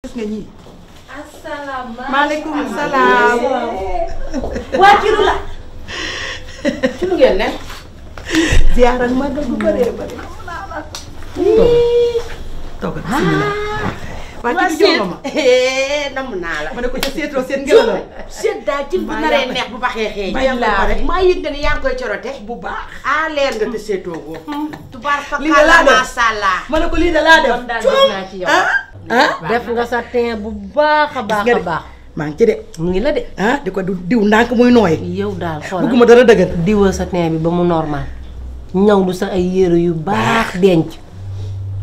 gis nga ñii. asalaamaaleykum. maaleykum salaam. waa ci lu la. ci lu ngeen ne. ziar ak màggal bu bëree bëri. toogal bismillah. waa ci lu ma. namm naa la. ma ne ko ca seetoo seen ngelaw. seet daal ci bu naree neex bu baxee xeeñ. maa yëg nga ni yaa ngi koy corote. bu baax. ah leer nga te seetoo ko. tubaar fa lii de laa def macha allah. ma ne ko lii de laa def. naa ci yow. def nga sa teen bu baax a baax a baax. maa ngi ci de. mu ngi la de. di ko diw ndànk muy nooy. yow daal xoolal bëgguma dara dëgër. diwa sa teen bi ba mu normal. ñaw du sa ay yére yu baax denc.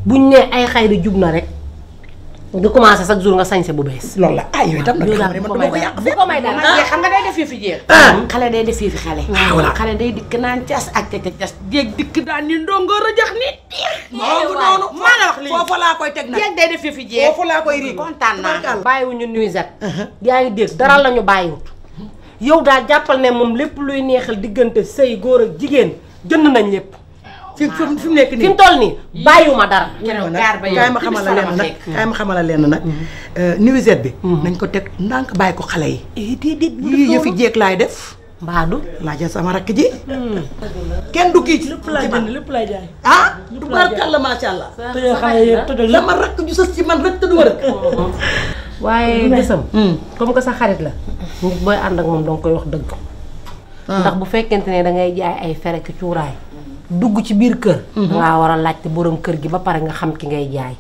buñ ne ay xayri jub na rek. di commencé chaque jour nga sañse bu bees. loolu la yooyu itam nag xam ne man dama ko yàq bu ko may daal xam nga day def fi jeex. xale day def fi xale. voilà xale day dikk naan cas ak te cas jéeg dikk daan ni ndongo rajax ni. noonu maa la wax lii foofu laa koy teg nag. jéeg day def fi jeex. foofu laa koy riig kontaan naa. bàyyiwuñu nuisette. yaa ngi dégg dara la ñu bàyyiwut. yow daal jàppal ne moom lépp luy neexal diggante sëy góor ak jigéen jënd nañ lépp. fi mu nekk nii fi mu toll nii bàyyiwuma dara. kaay ma xamal la lenn nag kaay ma xamal la lenn nag. nuisette bi. nañ ko teg ndànk bàyyi ko xale yi. yii yëfi jéeg laay def. mbaadu. laajal sama rakk ji. kenn du kii ci man lépp laay jaay. tubaarkàlla macha allah. tojal xale yëpp tojal sama rakk ju sës ci man rek te du war a. waaye desam. comme que sa xarit la. nit booy ànd ak moom danga koy wax dëgg. ndax bu fekkente ne dangay jaay ay fere ki cuuraay. dugg ci biir kër. dangaa war a laajte borom kër gi ba pare nga xam ki ngay jaay.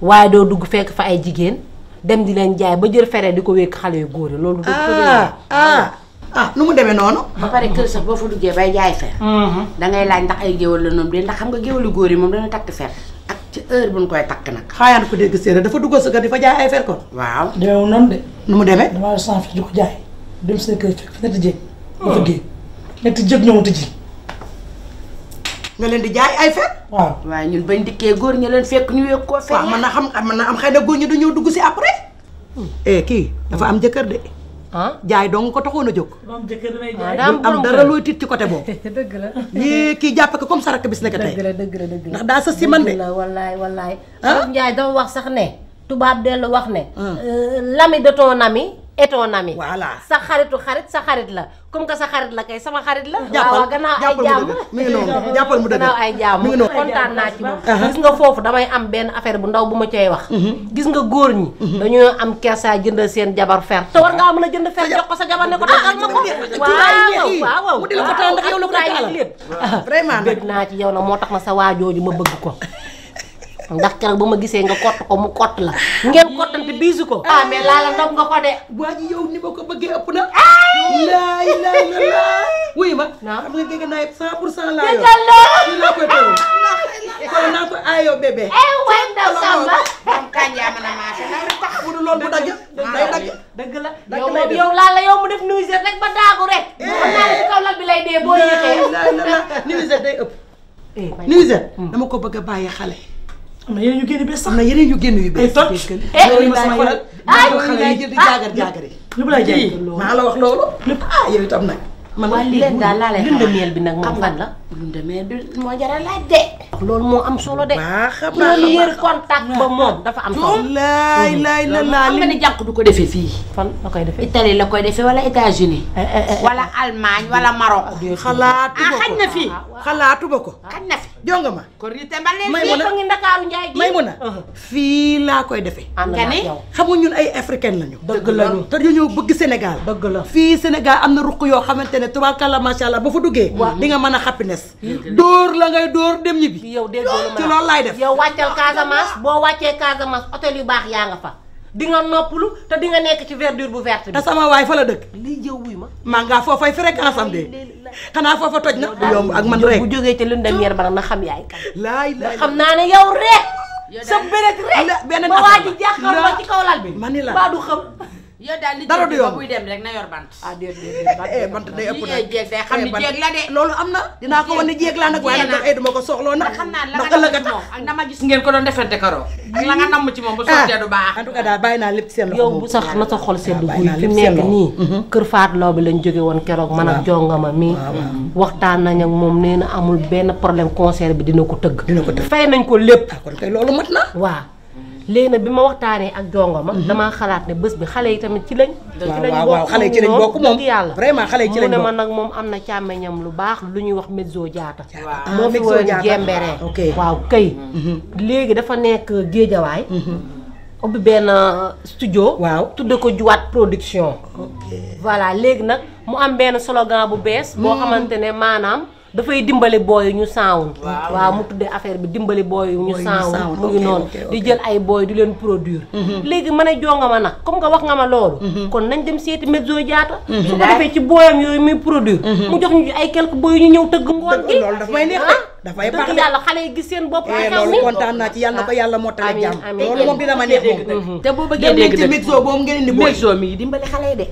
waaye doo dugg fekk fa ay jigéen dem di leen jaay ba jël fere di ko wékk xale yu góor yi loolu. nu mu demee noonu. ba pare kër sax boo fa duggee bay jaay fer. dangay laaj ndax ay géwél la noonu de ndax xam nga géwélu góor yi moom dana takk fer ak ci heure bu ñu koy takk nag. xaayaan ko dégg séeréer dafa dugg sa kër di fa jaay ay fer kon. waaw. demeewul noonu de. nu mu demee. damaa yor sang fi di ko jaay dem seen kër fekk fi ñetti jéeg. ba fa géej ñetti jéeg ñëw tëji. nga leen di jaay ay fer. waaw. waaye ñun bañ dikkee góor ñi leen fekk ñu wékk koo fer. waaw mën na am xëy na góor ñi dañoo dugg si après. Kii dafa am jëkkër de. jaay dong ko taxoon a jóg. am jëkkër damay jaay. am dara looy tiit ci côté boobu. dëgg la. yii kii jàpp ko comme sa rakk bis nekk tey. dëgg la ndax daa sës si man de. wallaay. Njaay dafa wax sax ne. tubaab dellu wax ne. l'ami de ton ami est ton ami. voilà sa xaritu xarit sa xarit la comme que sa xarit la kay sama xarit la. jàppal gannaaw ay jàmm mi ngi noonu jàppal mu dëgg. gannaaw ay jàmm mi ngi noonu kontaan naa ci moom. gis nga foofu damay am benn affaire bu ndaw bu ma cay wax. gis nga góor ñi. dañoo am kersa jëndal seen jabar fer. te war ngaa mën a jënd fer jox ko sa jabar ne ko takkal ma ko. waaw mu di la ko taal ndax yow la ko taal vraiment bëgg naa ci yow na moo tax na sa waajooju ma bëgg ko. ndax keroog ba ma gisee nga kott ko mu kott la. ngeen kottante biisu ko. mais laala ndog nga ko de. waa ji yow ni ma ko bëggee ëpp na. laay wuy ma. xam nga géej naa 100% laa yor. fii laa koy toll. kon naa ko aayoo bébé. way ndaw Samba. moom kañ yaa mën a maase na lu tax bu dul loolu bu dagg. day dagg. dëgg la yow laala yow mu def nuisette rek ba daagu rek. xam naa ne ci kaw lal bi lay dee boo yéexee. nuisette day ëpp. nuisette dama ko bëgg a bàyyi xale. am na yeneen yu génn bees sax. am na yeneen yu génn yu bees. ay toj. loolu ma sama xolal. xale yi jël di jaagar yi. lépp laay jaay. maa la wax loolu. lépp yow itam nag. man waa léegi daal laa lay xamal lundameel bi nag moom fan la. lundameel bi moo jar a laaj de. loolu moo am solo de. baax première contact ba moom dafa am solo. laay la xam nga ni jànq du ko defee fii. fan la koy defee. Italie la koy defee wala États-Unis wala Allemagne wala Maroc. xaj na fi. xalaatu ba ko. xaj na fi. jonga ma. kon rite mbal leen may fii. mun a ngi Ndakaaru Njaay gi may mun a. fii laa koy defee. ànd nga naa ni? yow. xam nga ñun ay africaine lañu. dëgg lañu. te dañoo bëgg Sénégal. dëgg la. fii Sénégal am na ruq yoo xamante ne tubaarkàlla macha allah ba fa duggee. di nga mën a happiness. dóor la ngay dóor dem ñibbi. yow déggoo ci loolu laay def. yow wàccal Casamance boo wàccee Casamance hôtel yu baax yaa nga fa. di nga noppalu te di nga nekk ci verdure bu verte bi. te sama waay fa la dëkk. lii jëw wuy ma. maa ngaa foofay fréquence am de. xanaa foofa toj na. du yomb ak man rek bu jógee ca lundamière ba na xam yaay kan. laay xam naa ne yow rek. sa béréb rek. beneen ba waa ji jàkkaarloo ci kaw lal bi. mani la baa du xam. yow daal li dara du yomb buy dem rek na yor bant. bant day ëpp nag. jeeg day xam ni jeeg la de. loolu am na dinaa ko wane jeeg laa nag waaye nag ay duma ko soxloo nag. xam naa la ndax nga ëllëg a namm ci tax. moom ak dama gis ngeen ko doon defante karo ak la nga namm ci moom ba sottee du baax. en tout cas daal bàyyi naa lépp ci seen loxo yow moom. bu sax na sa xol sedd bàyyi guy naa fi lépp mu seen nekk loxo. nii. kër Faat Law bi lañ jóge woon keroog man ak jongama mi. waxtaan nañ ak moom nee na amul benn problème concert bi dina ko tëgg. dina ko tëgg fay nañ ko lépp. kon kay loolu mat na. waaw léegi nag bi ma waxtaanee ak jongo ma damaa xalaat ne bés bi xale yi tamit ci lañ waaw xale yi ci lañ bokk moom yàlla vraiment xale yi ci lañ mu ne bokk ma nag moom am na càmmeñam lu baax lu ñuy wax mezzo jaata waaw moo fi woon jembere waaw kay léegi dafa nekk géejawaay ubbi benn studio waaw tudde ko Juwaat production voilà léegi nag mu am benn slogan bu bees boo xamante ne maanaam dafay dimbali booy ñu saawun waaw mu tuddee affaire bi dimbali booy ñu saawun mu ngi noonu di jël ay booy di leen produire léegi ma ne jonga ma nag comme nga wax nga ma loolu kon nañ dem seeti mezzo jaata su ko defee ci booyam yooyu muy produire mu jox ñu ay quelques booy ñu ñëw tëgg ngoon gi loolu daf may neex de dafay baax dëgg yàlla xale yi gis seen bopp loolu kontaan naa ci yàlla na ko yàlla mottali jàmm loolu moom dina ma neex moom te boo bëggee dégg ci mixo boobu ngeen indi booy mixo mi dimbali xale yi de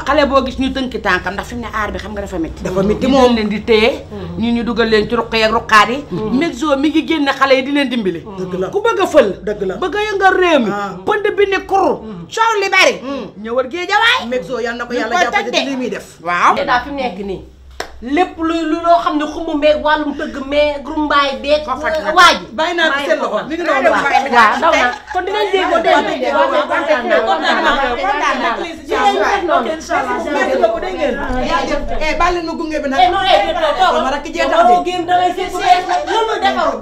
xale boo gis ñu tënki tànkam ndax fi mu ne aar bi xam nga dafa métti dafa métti moom leen di téye ñu dugal leen ci ruq ak ruqaat yi mixo mi ngi génne xale yi di leen dimbali dëgg la ku bëgg a fël dëgg la bëgg a yëngal réew mi pënd bi ne kur coow li bari ñëwal Géejawaay mixo yàlla na ko yàlla jàppale ci li muy def waaw te daa fi mu nekk nii lépp lu loo xam ne xumu meeg wàllum tëgg mais grumbaay beeg waaj bàyyi naa ko seen loxo mi ngi noonu waaw daw na kon dinañ déggoo dégg bàyyi nu gunge bi nag sama rakk jee tax de génn da ngay seet loolu defaru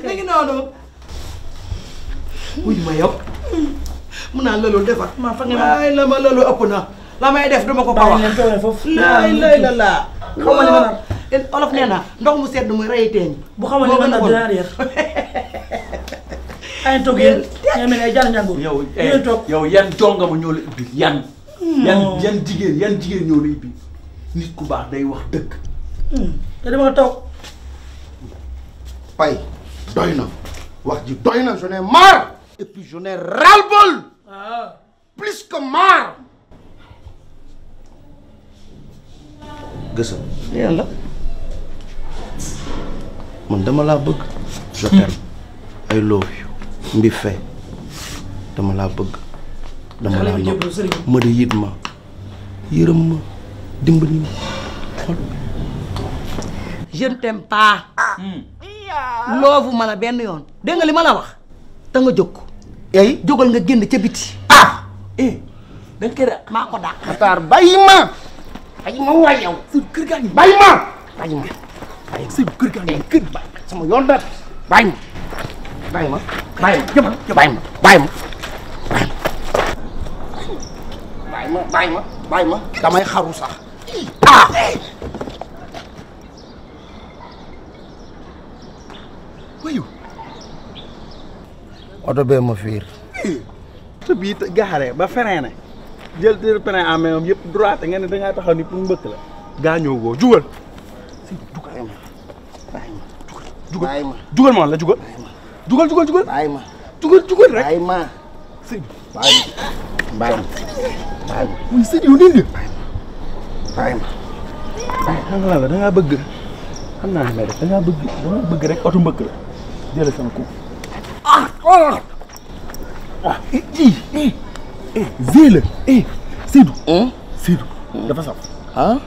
mi ngi noonu wuy ma yow mun naa loolu defar ma fa ngeen ay la ma loolu ëpp na la may def duma ko ko wax leen toogee foofu lay la xaw ma li ma nar olof nee na ndox mu sedd muy rey teeñ bu xamal li ma nar dinaa réer ay toog yéen nga mel ay jàll njàngu yow yan jongama ñoo la ubbi yan jigéen ñoo la ubbi nit ku baax day wax dëgg te dama toog Pay doy na wax ji doy na j'en ai marre et puis j'en ai ras-le-bol plus que marre gësam yàlla man dama laa bëgg je t'aime I love you mbi fe dama laa bëgg dama laa nopp ma di yit ma yërëm ma dimbali ma xol je ne t'aime pas loofu ma la benn yoon dégg nga li ma la wax te nga jóg ay jógal nga génn ca biti danga koy da maa ko dàq Matar bàyyi ma waay yow Seydou kër gaa ngi bàyyi ma Seydou kër gaa ngi kër sama yoon dara bàyyi ma bàyyi ma damay xaru sax wayu oto bee ma fiir te bii gaare ba freiné jël teel frein en main yëpp droite nga ne dangaa taxaw ni pour mbëkk la gaañoo woo jugal jugal ma la jugal bàyyi ma jugal rek bàyyi ma Seydou bàyyi ma muy Seydou yow nii bàyyi ma xam nga la dangaa bëgg xam naa ne rek dangaa bëgg rek oto mbëkk la jëlee sama coup Zéla Seydou dafa saf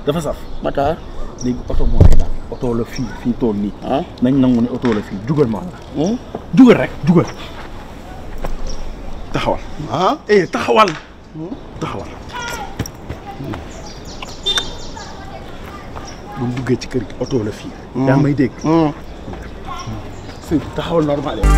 dafa saf Matar léegi oto moo lay daal oto la fii tool nii nañ nangu ne oto la fii jugal ma jugal rek jugal taxawal taxawal bu mu duggee ci kër gi oto la fii yaa may dégg Seydou taxawal normal